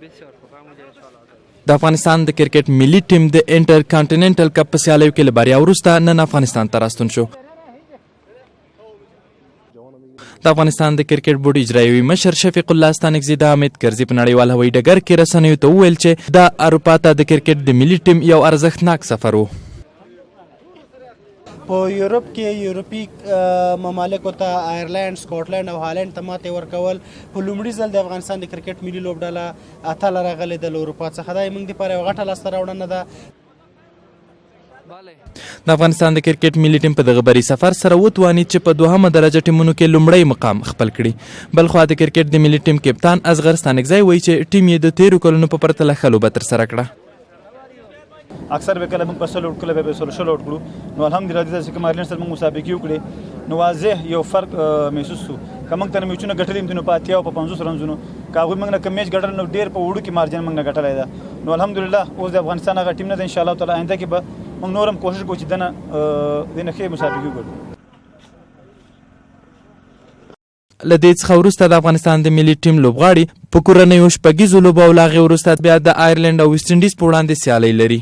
د افغانستان د کرکټ ملي ټیم د انټر کانټیننټل کپ په سیالیو کې له بریا وروسته نن افغانستان ته راستون شو. د افغانستان د کرکټ بورډ اجرایوي مشر شفیق الله ستانکزي د حامد کرزي په نړیوال هوایي ډګر کې رسنیو ته وویل چې دا اروپا ته د کرکټ د ملي ټیم یو ارزښتناک سفر و. په یورپ کې یورپي ممالکو ته آیرلند، سکاټلند او هالند ته ماتې ورکول، په لومړي ځل د افغانستان د کرکټ ملي لوبډله اتله راغلې ده له اروپا څخه، دا یې موږ دپاره یوه غټه لاسته راوړنه ده. د افغانستان د کرکټ ملي ټیم په دغه بري سفر سره وتوانید چې په دوهمه درجه ټیمونو کې لومړی مقام خپل کړي. بلخوا د کرکټ د ملي ټیم کپتان اصغر ستانکزی وایي چې ټیم یې د تیرو کلونو په پرتله ښه لوبه ترسره کړه. اکثر به کله موږ په سلو کله به سلو شلو کړو، نو الحمدلله د چې کوم ایرلند سره موږ مسابقه وکړې نو واضح یو فرق محسوس شو. که موږ ته میچونه ګټلې نو په 80 او په 50 رنزونو، که هغوی موږ نه کوم میچ ګټل نو ډیر په وړو کې مارجن موږ نه ګټلی ده. نو الحمدلله اوس د افغانستان هغه ټیم نه ده، ان شاء الله تعالی آینده کې به موږ نور هم کوشش کوو چې دنه دنه ښې مسابقې وګټو. له دې څخه وروسته د افغانستان د ملي ټیم لوبغاړي په کورنیو شپږیزو لوبو او له هغې وروسته بیا د آیرلنډ او ویسټ انډیز په وړاندې سیالۍ لري.